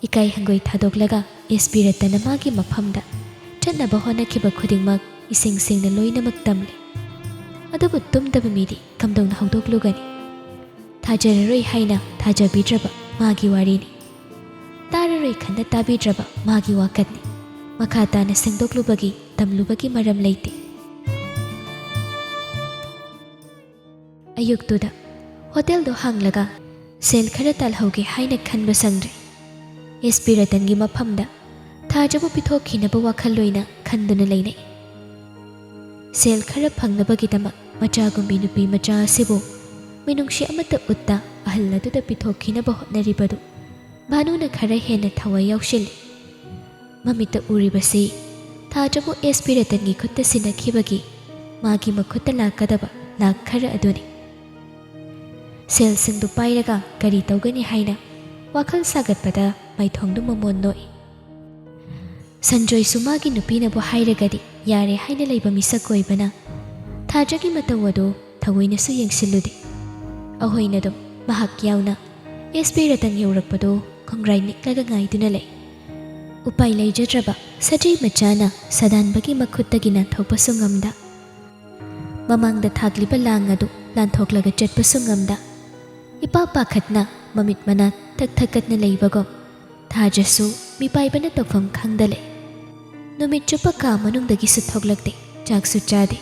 ꯏꯀꯥꯏ ꯍꯪꯒꯣꯏ ꯊꯥꯗꯣꯛꯂꯒ ꯑꯦꯁ ꯄꯤ ꯔꯇꯟꯅ ꯃꯥꯒꯤ ꯃꯐꯝꯗ ꯆꯠꯅꯕ ꯍꯣꯠꯅꯈꯤꯕ ꯈꯨꯗꯤꯡꯃꯛ ꯏꯁꯦꯡ ꯁꯦꯡꯅ ꯂꯣꯏꯅꯃꯛ ꯇꯝꯂꯦ꯫ ꯑꯗꯨꯕꯨ ꯇꯨꯝꯗꯕ ꯃꯤꯗꯤ ꯀꯝꯗꯧꯅ ꯍꯧꯗꯣꯛꯂꯨꯒꯅꯤ? ꯊꯥꯖꯔꯔꯣꯏ ꯍꯥꯏꯅ ꯊꯥꯖꯕꯤꯗ꯭ꯔꯕ ꯃꯥꯒꯤ ꯋꯥꯔꯤꯅꯤ꯫ ꯇꯥꯔꯔꯣꯏ ꯈꯟꯅ ꯇꯥꯕꯤꯗ꯭ꯔꯕ ꯃꯥꯒꯤ ꯋꯥꯀꯠꯅꯤ꯫ ꯃꯈꯥ ꯇꯥꯅ ꯁꯦꯡꯗꯣꯛꯂꯨꯕꯒꯤ, ꯇꯝꯂꯨꯕꯒꯤ ꯃꯔꯝ ꯂꯩꯇꯦ꯫ ꯑꯌꯨꯛꯇꯨꯗ ꯍꯣꯇꯦꯜꯗꯣ ꯍꯥꯡꯂꯒ ꯁꯦꯜ ꯈꯔ ꯇꯥꯜꯍꯧꯒꯦ ꯍꯥꯏꯅ ꯈꯟꯕ ꯁꯪꯗ꯭ꯔꯦ꯫ ꯑꯦꯁ ꯄꯤ ꯔꯇꯟꯒꯤ ꯃꯐꯝꯗ ꯊꯥꯖꯕꯨ ꯄꯤꯊꯣꯛꯈꯤꯅꯕ ꯋꯥꯈꯜ ꯑꯣꯏꯅ ꯈꯟꯗꯨꯅ ꯂꯩꯅꯩ꯫ ꯁꯦꯜ ꯈꯔ ꯐꯪꯅꯕꯒꯤꯗꯃꯛ ꯃꯆꯥꯒꯨꯝꯕꯤ ꯅꯨꯄꯤ ꯃꯆꯥ ꯑꯁꯤꯕꯨ ꯃꯤꯅꯨꯡꯁꯤ ꯑꯃꯠꯇ ꯎꯠꯇ ꯑꯍꯜ ꯑꯗꯨꯗ ꯄꯤꯊꯣꯛꯈꯤꯅꯕ ꯍꯣꯠꯅꯔꯤꯕꯗꯨ ꯚꯥꯅꯨꯅ ꯈꯔ ꯍꯦꯟꯅ ꯊꯋꯥꯏ ꯌꯥꯎꯁꯤꯜꯂꯤ꯫ ꯃꯃꯤꯠꯇ ꯎꯔꯤꯕꯁꯤ ꯊꯥꯖꯕꯨ ꯑꯦꯁ ꯄꯤ ꯔꯇꯟꯒꯤ ꯈꯨꯠꯇ ꯁꯤꯟꯅꯈꯤꯕꯒꯤ ꯃꯥꯒꯤ ꯃꯈꯨꯠꯇ ꯂꯥꯛꯀꯗꯕ ꯂꯥꯛ ꯈꯔ ꯑꯗꯨꯅꯤ꯫ ꯁꯦꯜꯁꯤꯡꯗꯨ ꯄꯥꯏꯔꯒ ꯀꯔꯤ ꯇꯧꯒꯅꯤ ꯍꯥꯏꯅ ꯋꯥꯈꯜ ꯁꯥꯒꯠꯄꯗ ꯃꯥꯏꯊꯣꯡꯗꯨ ꯃꯃꯣꯟ ꯅꯣꯛꯏ꯫ ꯁꯟꯖꯣꯏꯁꯨ ꯃꯥꯒꯤ ꯅꯨꯄꯤꯅꯕꯨ ꯍꯥꯏꯔꯒꯗꯤ ꯌꯥꯔꯦ ꯍꯥꯏꯅ ꯂꯩꯕ ꯃꯤꯁꯛ ꯑꯣꯏꯕꯅ ꯊꯥꯖꯒꯤ ꯃꯇꯧ ꯑꯗꯨ ꯊꯑꯣꯏꯅꯁꯨ ꯌꯦꯡꯁꯤꯜꯂꯨꯗꯦ꯫ ꯑꯍꯣꯏꯅꯗꯨꯝ ꯃꯍꯥꯛ ꯌꯥꯎꯅ ꯑꯦꯁ ꯄꯤ ꯔꯇꯟ ꯌꯧꯔꯛꯄꯗꯨ ꯈꯣꯡꯒ꯭ꯔꯥꯏ ꯅꯤꯛꯂꯒ ꯉꯥꯏꯗꯨꯅ ꯂꯩ꯫ ꯎꯄꯥꯏ ꯂꯩꯖꯗ꯭ꯔꯕ ꯁꯖꯤ ꯃꯆꯥꯅ ꯁꯗꯥꯟꯕꯒꯤ ꯃꯈꯨꯠꯇꯒꯤ ꯅꯥꯟꯊꯣꯛꯄꯁꯨ ꯉꯝꯗ, ꯃꯃꯥꯡꯗ ꯊꯥꯛꯂꯤꯕ ꯂꯥꯡ ꯑꯗꯨ ꯂꯥꯟꯊꯣꯛꯂꯒ ꯆꯠꯄꯁꯨ ꯉꯝꯗ, ꯏꯄꯥ ꯄꯥꯈꯠꯅ ꯃꯃꯤꯠ ꯃꯅꯥ ꯊꯛ ꯊꯛꯀꯠꯅ ꯂꯩꯕꯒꯨꯝ ꯊꯥꯖꯁꯨ ꯃꯤꯄꯥꯏꯕꯅ ꯇꯧꯐꯝ ꯈꯪꯗ ꯂꯩ꯫ ꯅꯨꯃꯤꯠ ꯆꯨꯞꯄ ꯀꯥ ꯃꯅꯨꯡꯗꯒꯤꯁꯨ ꯊꯣꯛꯂꯛꯇꯦ, ꯆꯥꯛꯁꯨ ꯆꯥꯗꯦ꯫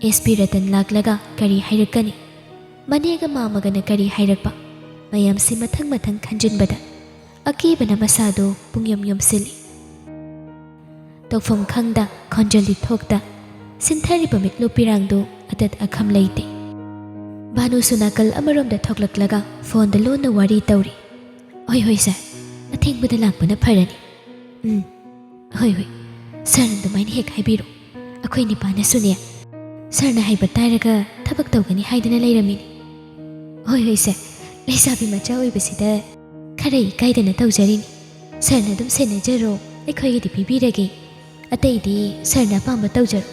ꯑꯦꯁ ꯄꯤ ꯔꯇꯟ ꯂꯥꯛꯂꯒ ꯀꯔꯤ ꯍꯥꯏꯔꯛꯀꯅꯤ? ꯃꯅꯦꯒ ꯃꯥꯃꯒꯅ ꯀꯔꯤ ꯍꯥꯏꯔꯛꯄ? ꯃꯌꯥꯝꯁꯤ ꯃꯊꯪ ꯃꯊꯪ ꯈꯟꯖꯤꯟꯕꯗ ꯑꯀꯤꯕꯅ ꯃꯁꯥꯗꯨ ꯄꯨꯡꯌꯣꯝ ꯌꯣꯝꯁꯤꯜꯂꯤ꯫ ꯇꯧꯐꯝ ꯈꯪꯗ, ꯈꯣꯟꯖꯦꯜꯗꯤ ꯊꯣꯛꯇ, ꯁꯤꯟꯊꯔꯤꯕ ꯃꯤꯠꯂꯨ ꯄꯤꯔꯥꯡꯗꯨ ꯑꯇꯠ ꯑꯈꯝ ꯂꯩꯇꯦ꯫ ꯚꯥꯅꯨꯁꯨ ꯅꯥꯀꯜ ꯑꯃꯔꯣꯝꯗ ꯊꯣꯛꯂꯛꯂꯒ ꯐꯣꯟꯗ ꯂꯣꯟꯅ ꯋꯥꯔꯤ ꯇꯧꯔꯤ꯫ "ꯍꯣꯏ, ꯍꯣꯏ ꯁꯥꯔ, ꯑꯊꯦꯡꯕꯗ ꯂꯥꯛꯄꯅ ꯐꯔꯅꯤ꯫ ꯎꯝ, ꯍꯣꯏ, ꯍꯣꯏ, ꯁꯥꯔꯅ ꯑꯗꯨꯃꯥꯏꯅ ꯍꯦꯛ ꯍꯥꯏꯕꯤꯔꯣ꯫ ꯑꯩꯈꯣꯏ ꯅꯤꯄꯥꯅꯁꯨꯅꯦ, ꯁꯥꯔꯅ ꯍꯥꯏꯕ ꯇꯥꯔꯒ ꯊꯕꯛ ꯇꯧꯒꯅꯤ ꯍꯥꯏꯗꯅ ꯂꯩꯔꯝꯃꯤꯅꯤ꯫ ꯍꯣꯏ, ꯍꯣꯏ ꯁꯥꯔ, ꯂꯩꯁꯥꯕꯤ ꯃꯆꯥ ꯑꯣꯏꯕꯁꯤꯗ ꯈꯔ ꯏꯀꯥꯏꯗꯅ ꯇꯧꯖꯔꯤꯅꯤ꯫ ꯁꯥꯔꯅ ꯑꯗꯨꯝ ꯁꯦꯟꯅꯖꯔꯣ, ꯑꯩꯈꯣꯏꯒꯤꯗꯤ ꯄꯤꯕꯤꯔꯒꯦ꯫ ꯑꯇꯩꯗꯤ ꯁꯥꯔꯅ ꯑꯄꯥꯝꯕ ꯇꯧꯖꯔꯣ꯫"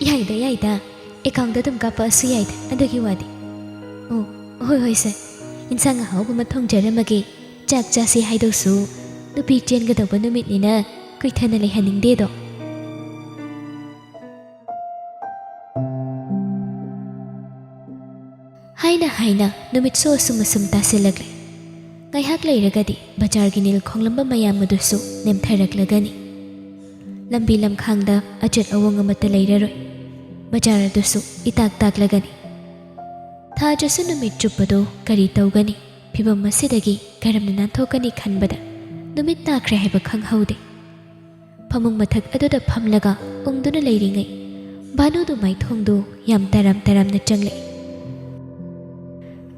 "ꯌꯥꯏꯗ, ꯌꯥꯏꯗ, ꯑꯦꯀꯥꯎꯟꯗ ꯑꯗꯨꯝ ꯀꯥꯞꯄꯛꯑꯁꯨ ꯌꯥꯏꯗ, ꯑꯗꯨꯒꯤ ꯋꯥꯗꯤ꯫ ꯑꯣ, ꯍꯣꯏ, ꯍꯣꯏ ꯁꯥꯔ, ꯏꯟꯁꯥꯡ ꯑꯍꯥꯎꯕ ꯑꯃ ꯊꯣꯡꯖꯔꯝꯃꯒꯦ꯫ ꯆꯥꯛ ꯆꯥꯁꯤ ꯍꯥꯏꯗꯧꯁꯨ ꯅꯨꯄꯤ ꯆꯦꯟꯒꯗꯧꯕ ꯅꯨꯃꯤꯠꯅꯤꯅ ꯀꯨꯏꯊꯅ ꯂꯩꯍꯟꯅꯤꯡꯗꯦꯗꯣ꯫" ꯍꯥꯏꯅ ꯍꯥꯏꯅ ꯅꯨꯃꯤꯠꯁꯨ ꯑꯁꯨꯝ ꯑꯁꯨꯝ ꯇꯥꯁꯤꯜꯂꯛꯂꯦ꯫ ꯉꯥꯏꯍꯥꯛ ꯂꯩꯔꯒꯗꯤ ꯕꯖꯥꯔꯒꯤ ꯅꯤꯜ ꯈꯣꯡꯂꯝꯕ ꯃꯌꯥꯝ ꯑꯗꯨꯁꯨ ꯅꯦꯝꯊꯔꯛꯂꯒꯅꯤ꯫ ꯂꯝꯕꯤ ꯂꯝꯈꯥꯡꯗ ꯑꯆꯠ ꯑꯋꯣꯡ ꯑꯃꯠꯇ ꯂꯩꯔꯔꯣꯏ꯫ ꯕꯖꯥꯔ ꯑꯗꯨꯁꯨ ꯏꯇꯥꯛ ꯇꯥꯛꯂꯒꯅꯤ꯫ ꯊꯥꯖꯁꯨ ꯅꯨꯃꯤꯠ ꯆꯨꯞꯄꯗꯨ ꯀꯔꯤ ꯇꯧꯒꯅꯤ? ꯐꯤꯚꯝ ꯑꯁꯤꯗꯒꯤ ꯀꯔꯝꯅ ꯅꯥꯟꯊꯣꯛꯀꯅꯤ ꯈꯟꯕꯗ ꯅꯨꯃꯤꯠ ꯇꯥꯈ꯭ꯔꯦ ꯍꯥꯏꯕ ꯈꯪꯍꯧꯗꯦ꯫ ꯐꯃꯨꯡ ꯃꯊꯛ ꯑꯗꯨꯗ ꯐꯝꯂꯒ ꯎꯪꯗꯨꯅ ꯂꯩꯔꯤꯉꯩ, ꯚꯥꯅꯨꯗꯨ ꯃꯥꯏꯊꯣꯡꯗꯨ ꯌꯥꯝ ꯇꯔꯥꯝ ꯇꯔꯥꯝꯅ ꯆꯪꯂꯛꯏ꯫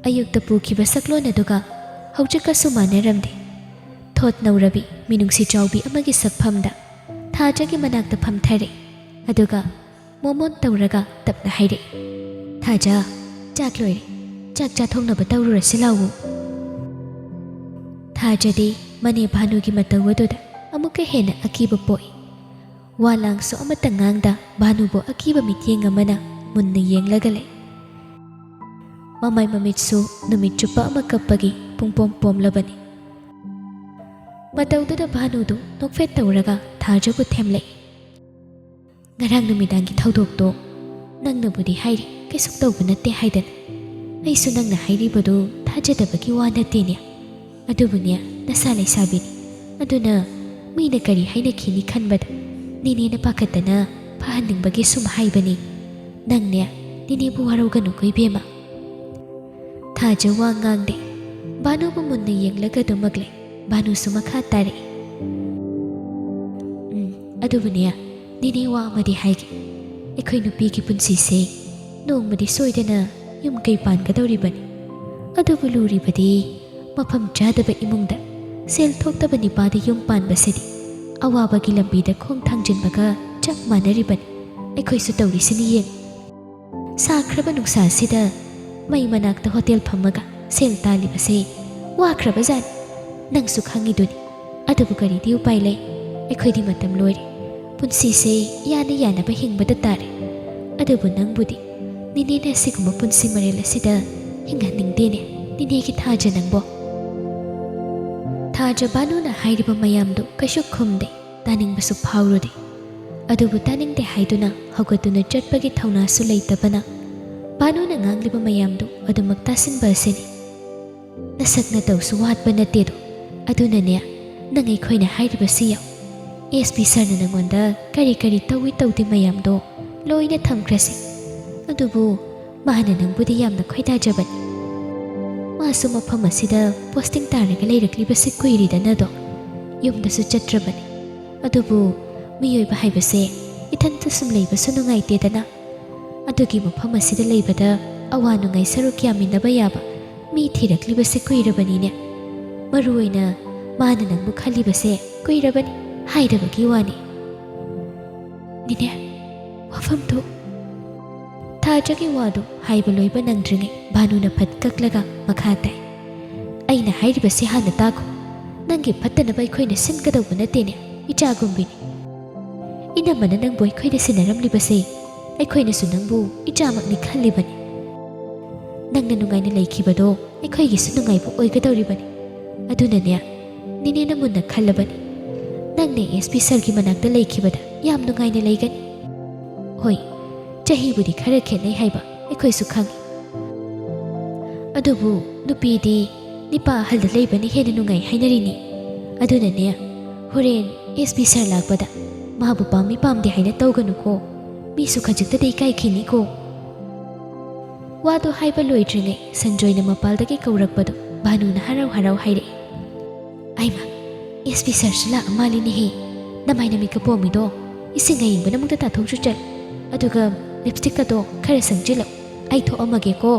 ꯑꯌꯨꯛꯇ ꯄꯨꯈꯤꯕ ꯁꯛꯂꯣꯟ ꯑꯗꯨꯒ ꯍꯧꯖꯤꯛꯀꯁꯨ ꯃꯥꯟꯅꯔꯝꯗꯦ꯫ ꯊꯣꯠ ꯅꯧꯔꯕꯤ ꯃꯤꯅꯨꯡꯁꯤ ꯆꯥꯎꯕꯤ ꯑꯃꯒꯤ ꯁꯛꯐꯝꯗ ꯊꯥꯖꯒꯤ ꯃꯅꯥꯛꯇ ꯐꯝꯊꯔꯦ, ꯑꯗꯨꯒ ꯃꯣꯃꯣꯟ ꯇꯧꯔꯒ ꯇꯞꯅ ꯍꯥꯏꯔꯛꯏ, "ꯊꯥꯖ, ꯆꯥꯛ ꯂꯣꯏꯔꯦ, ꯆꯥꯛ ꯆꯥꯊꯣꯛꯅꯕ ꯇꯧꯔꯨꯔꯁꯤ ꯂꯥꯛꯎ꯫" ꯊꯥꯖꯗꯤ ꯃꯅꯦ ꯚꯥꯅꯨꯒꯤ ꯃꯇꯧ ꯑꯗꯨꯗ ꯑꯃꯨꯛꯀ ꯍꯦꯟꯅ ꯑꯀꯤꯕ ꯄꯣꯛꯏ꯫ ꯋꯥ ꯂꯥꯡꯁꯨ ꯑꯃꯠꯇ ꯉꯥꯡꯗ ꯚꯥꯅꯨꯕꯨ ꯑꯀꯤꯕ ꯃꯤꯠꯌꯦꯡ ꯑꯃꯅ ꯃꯨꯟꯅ ꯌꯦꯡꯂꯒ ꯂꯩ꯫ ꯃꯃꯥꯏ ꯃꯃꯤꯠꯁꯨ ꯅꯨꯃꯤꯠ ꯆꯨꯞꯄ ꯑꯃ ꯀꯞꯄꯒꯤ ꯄꯨꯡꯄꯣꯝ ꯄꯣꯝꯂꯕꯅꯤ꯫ ꯃꯇꯧꯗꯨꯗ ꯚꯥꯅꯨꯗꯨ ꯅꯣꯛꯐꯦꯠ ꯇꯧꯔꯒ ꯊꯥꯖꯕꯨ ꯊꯦꯝꯂꯛꯏ꯫ "ꯉꯔꯥꯡ ꯅꯨꯃꯤꯗꯥꯡꯒꯤ ꯊꯧꯗꯣꯛꯇꯣ ꯅꯪꯅꯕꯨꯗꯤ ꯍꯥꯏꯔꯤ, ꯀꯩꯁꯨ ꯇꯧꯕ ꯅꯠꯇꯦ ꯍꯥꯏꯗꯅ꯫ ꯑꯩꯁꯨ ꯅꯪꯅ ꯍꯥꯏꯔꯤꯕꯗꯨ ꯊꯥꯖꯗꯕꯒꯤ ꯋꯥ ꯅꯠꯇꯦꯅꯦ꯫ ꯑꯗꯨꯕꯨꯅꯦ, ꯅꯁꯥ ꯂꯩꯁꯥꯕꯤꯅꯤ꯫ ꯑꯗꯨꯅ ꯃꯤꯅ ꯀꯔꯤ ꯍꯥꯏꯅꯈꯤꯅꯤ ꯈꯟꯕꯗ ꯅꯦꯅꯦꯅ ꯄꯥꯈꯠꯇꯅ ꯐꯍꯟꯅꯤꯡꯕꯒꯤ ꯁꯨꯝ ꯍꯥꯏꯕꯅꯤ꯫ ꯅꯪꯅꯦ, ꯅꯦꯅꯦꯕꯨ ꯋꯥꯔꯧꯒꯅꯨꯀꯣ ꯏꯕꯦꯝꯃ꯫" ꯊꯥꯖ ꯋꯥ ꯉꯥꯡꯗꯦ꯫ ꯚꯥꯅꯨꯕꯨ ꯃꯨꯟꯅ ꯌꯦꯡꯂꯒ ꯑꯗꯨꯃꯛ ꯂꯩ꯫ ꯚꯥꯅꯨꯁꯨ ꯃꯈꯥ ꯇꯥꯔꯛꯏ꯫ "ꯎꯝ, ꯑꯗꯨꯕꯨꯅꯦ, ꯅꯦꯅꯦ, ꯋꯥ ꯑꯃꯗꯤ ꯍꯥꯏꯒꯦ꯫ ꯑꯩꯈꯣꯏ ꯅꯨꯄꯤꯒꯤ ꯄꯨꯟꯁꯤꯁꯦ ꯅꯣꯡꯃꯗꯤ ꯁꯣꯏꯗꯅ ꯌꯨꯝ ꯀꯩ ꯄꯥꯟꯒꯗꯧꯔꯤꯕꯅꯤ꯫ ꯑꯗꯨꯕꯨ ꯂꯨꯔꯤꯕꯗꯤ ꯃꯐꯝ ꯆꯥꯗꯕ ꯏꯃꯨꯡꯗ ꯁꯦꯜ ꯊꯣꯛꯇꯕ ꯅꯤꯄꯥꯗ ꯌꯨꯝ ꯄꯥꯟꯕꯁꯤꯗꯤ ꯑꯋꯥꯕꯒꯤ ꯂꯝꯕꯤꯗ ꯈꯣꯡ ꯊꯥꯡꯖꯤꯟꯕꯒ ꯆꯞ ꯃꯥꯟꯅꯔꯤꯕꯅꯤ꯫ ꯑꯩꯈꯣꯏꯁꯨ ꯇꯧꯔꯤꯁꯤꯅꯤ ꯌꯦꯡ꯫ ꯁꯥꯈ꯭ꯔꯕ ꯅꯨꯡꯁꯥ ꯑꯁꯤꯗ ꯃꯩ ꯃꯅꯥꯛꯇ ꯍꯣꯇꯦꯜ ꯐꯝꯃꯒ ꯁꯦꯜ ꯇꯥꯜꯂꯤꯕꯁꯦ ꯋꯥꯈ꯭ꯔꯕꯖꯥꯠꯅꯤ꯫ ꯅꯪꯁꯨ ꯈꯪꯉꯤꯗꯨꯅꯤ꯫ ꯑꯗꯨꯕꯨ ꯀꯔꯤꯗꯤ ꯎꯄꯥꯏ ꯂꯩ? ꯑꯩꯈꯣꯏꯗꯤ ꯃꯇꯝ ꯂꯣꯏꯔꯦ꯫ ꯄꯨꯟꯁꯤꯁꯦ ꯌꯥꯅ ꯌꯥꯅꯕ ꯍꯤꯡꯕꯗ ꯇꯥꯔꯦ꯫ ꯑꯗꯨꯕꯨ ꯅꯪꯕꯨꯗꯤ ꯅꯦꯅꯦꯅ ꯑꯁꯤꯒꯨꯝꯕ ꯄꯨꯟꯁꯤ ꯃꯔꯦꯜ ꯑꯁꯤꯗ ꯍꯤꯡꯍꯟꯅꯤꯡꯗꯦꯅꯦ, ꯅꯦꯅꯦꯒꯤ ꯊꯥꯖ ꯅꯪꯕꯣ?" ꯊꯥꯖ ꯚꯥꯅꯨꯅ ꯍꯥꯏꯔꯤꯕ ꯃꯌꯥꯝꯗꯨ ꯀꯩꯁꯨ ꯈꯨꯝꯗꯦ, ꯇꯥꯅꯤꯡꯕꯁꯨ ꯐꯥꯎꯔꯨꯗꯦ꯫ ꯑꯗꯨꯕꯨ ꯇꯥꯅꯤꯡꯗꯦ ꯍꯥꯏꯗꯨꯅ ꯍꯧꯒꯠꯇꯨꯅ ꯆꯠꯄꯒꯤ ꯊꯧꯅꯥꯁꯨ ꯂꯩꯇꯕꯅ ꯚꯥꯅꯨꯅ ꯉꯥꯡꯂꯤꯕ ꯃꯌꯥꯝꯗꯨ ꯑꯗꯨꯃꯛ ꯇꯥꯁꯤꯟꯕ ꯑꯁꯤꯅꯤ꯫ "ꯅꯁꯛ ꯅꯇꯧꯁꯨ ꯋꯥꯠꯄ ꯅꯠꯇꯦꯗꯣ꯫ ꯑꯗꯨꯅꯅꯦ, ꯅꯪ ꯑꯩꯈꯣꯏꯅ ꯍꯥꯏꯔꯤꯕꯁꯤ ꯌꯥꯎ꯫ ꯑꯦꯁ ꯄꯤ ꯁꯥꯔꯅ ꯅꯪꯉꯣꯟꯗ ꯀꯔꯤ ꯀꯔꯤ ꯇꯧꯏ ꯇꯧꯗꯦ ꯃꯌꯥꯝꯗꯣ ꯂꯣꯏꯅ ꯊꯝꯈ꯭ꯔꯁꯤ꯫ ꯑꯗꯨꯕꯨ ꯃꯥꯅ ꯅꯪꯕꯨꯗꯤ ꯌꯥꯝꯅ ꯈꯣꯏꯗꯥꯖꯕꯅꯤ꯫ ꯃꯥꯁꯨ ꯃꯐꯝ ꯑꯁꯤꯗ ꯄꯣꯁꯇꯤꯡ ꯇꯥꯔꯒ ꯂꯩꯔꯛꯂꯤꯕꯁꯤ ꯀꯨꯏꯔꯤꯗꯅꯗꯣ꯫ ꯌꯨꯝꯗꯁꯨ ꯆꯠꯇ꯭ꯔꯕꯅꯤ꯫ ꯑꯗꯨꯕꯨ ꯃꯤꯑꯣꯏꯕ ꯍꯥꯏꯕꯁꯦ ꯏꯊꯟꯇ ꯁꯨꯝ ꯂꯩꯕꯁꯨ ꯅꯨꯡꯉꯥꯏꯇꯦꯗꯅ꯫ ꯑꯗꯨꯒꯤ ꯃꯐꯝ ꯑꯁꯤꯗ ꯂꯩꯕꯗ ꯑꯋꯥ ꯅꯨꯡꯉꯥꯏ ꯁꯔꯨꯛ ꯌꯥꯃꯤꯟꯅꯕ ꯌꯥꯕ ꯃꯤ ꯊꯤꯔꯛꯂꯤꯕꯁꯦ ꯀꯨꯏꯔꯕꯅꯤꯅꯦ꯫ ꯃꯔꯨ ꯑꯣꯏꯅ ꯃꯥꯅ ꯅꯪꯕꯨ ꯈꯜꯂꯤꯕꯁꯦ ꯀꯨꯏꯔꯕꯅꯤ ꯍꯥꯏꯗꯕꯒꯤ ꯋꯥꯅꯤ꯫" "ꯅꯦꯅꯦ, ꯋꯥꯐꯝꯗꯨ?" ꯊꯥꯖꯒꯤ ꯋꯥꯗꯨ ꯍꯥꯏꯕ ꯂꯣꯏꯕ ꯅꯪꯗ꯭ꯔꯤꯉꯩ ꯚꯥꯅꯨꯅ ꯐꯠ ꯀꯛꯂꯒ ꯃꯈꯥ ꯇꯥꯏ꯫ "ꯑꯩꯅ ꯍꯥꯏꯔꯤꯕꯁꯤ ꯍꯥꯟꯅ ꯇꯥꯈꯣ꯫ ꯅꯪꯒꯤ ꯐꯠꯇꯅꯕ ꯑꯩꯈꯣꯏꯅ ꯁꯤꯟꯒꯗꯧꯕ ꯅꯠꯇꯦꯅꯦ, ꯏꯆꯥꯒꯨꯝꯕꯤꯅꯤ꯫ ꯏꯅꯝꯃꯅ ꯅꯪꯕꯨ ꯑꯩꯈꯣꯏꯗ ꯁꯤꯟꯅꯔꯝꯂꯤꯕꯁꯦ ꯑꯩꯈꯣꯏꯅꯁꯨ ꯅꯪꯕꯨ ꯏꯆꯥꯃꯛꯅꯤ ꯈꯜꯂꯤꯕꯅꯤ꯫ ꯅꯪꯅ ꯅꯨꯡꯉꯥꯏꯅ ꯂꯩꯈꯤꯕꯗꯣ ꯑꯩꯈꯣꯏꯒꯤꯁꯨ ꯅꯨꯡꯉꯥꯏꯕ ꯑꯣꯏꯒꯗꯧꯔꯤꯕꯅꯤ꯫ ꯑꯗꯨꯅꯅꯦ, ꯅꯦꯅꯦꯅ ꯃꯨꯟꯅ ꯈꯜꯂꯕꯅꯤ꯫ ꯅꯪꯅ ꯑꯦꯁ ꯄꯤ ꯁꯥꯔꯒꯤ ꯃꯅꯥꯛꯇ ꯂꯩꯈꯤꯕꯗ ꯌꯥꯝ ꯅꯨꯡꯉꯥꯏꯅ ꯂꯩꯒꯅꯤ꯫ ꯍꯣꯏ, ꯆꯍꯤꯕꯨꯗꯤ ꯈꯔ ꯈꯦꯠꯅꯩ ꯍꯥꯏꯕ ꯑꯩꯈꯣꯏꯁꯨ ꯈꯪꯏ꯫ ꯑꯗꯨꯕꯨ ꯅꯨꯄꯤꯗꯤ ꯅꯤꯄꯥ ꯑꯍꯜꯗ ꯂꯩꯕꯅ ꯍꯦꯟꯅ ꯅꯨꯡꯉꯥꯏ ꯍꯥꯏꯅꯔꯤꯅꯤ꯫ ꯑꯗꯨꯅꯅꯦ, ꯍꯣꯔꯦꯟ ꯑꯦꯁ ꯄꯤ ꯁꯥꯔ ꯂꯥꯛꯄꯗ ꯃꯥꯕꯨ ꯄꯥꯝꯃꯤ ꯄꯥꯝꯗꯦ ꯍꯥꯏꯅ ꯇꯧꯒꯅꯨꯀꯣ꯫ ꯃꯤꯁꯨ ꯈꯖꯤꯛꯇꯗꯤ ꯏꯀꯥꯏꯈꯤꯅꯤꯀꯣ꯫" ꯋꯥꯗꯨ ꯍꯥꯏꯕ ꯂꯣꯏꯗ꯭ꯔꯤꯉꯩ ꯁꯟꯖꯣꯏꯅ ꯃꯄꯥꯜꯗꯒꯤ ꯀꯧꯔꯛꯄꯗꯨ ꯚꯥꯅꯨꯅ ꯍꯔꯥꯎ ꯍꯔꯥꯎ ꯍꯥꯏꯔꯛꯏ꯫ ꯑꯩꯃ, ꯑꯦꯁ ꯄꯤ ꯁꯥꯔꯁꯨ ꯂꯥꯛꯑ ꯃꯥꯜꯂꯤꯅꯦꯍꯦ꯫ ꯅꯃꯥꯏ ꯅꯃꯤꯠꯀ ꯄꯣꯝꯃꯤꯗꯣ, ꯏꯁꯤꯡ ꯑꯌꯤꯡꯕꯅ ꯑꯃꯨꯛꯇ ꯇꯥꯊꯣꯛꯆꯨ ꯆꯠ꯫ ꯑꯗꯨꯒ ꯂꯤꯞꯁꯇꯤꯛꯀꯗꯣ ꯈꯔ ꯁꯪꯖꯤꯜꯂꯣ꯫ ꯑꯩ ꯊꯣꯛꯑꯝꯃꯒꯦꯀꯣ꯫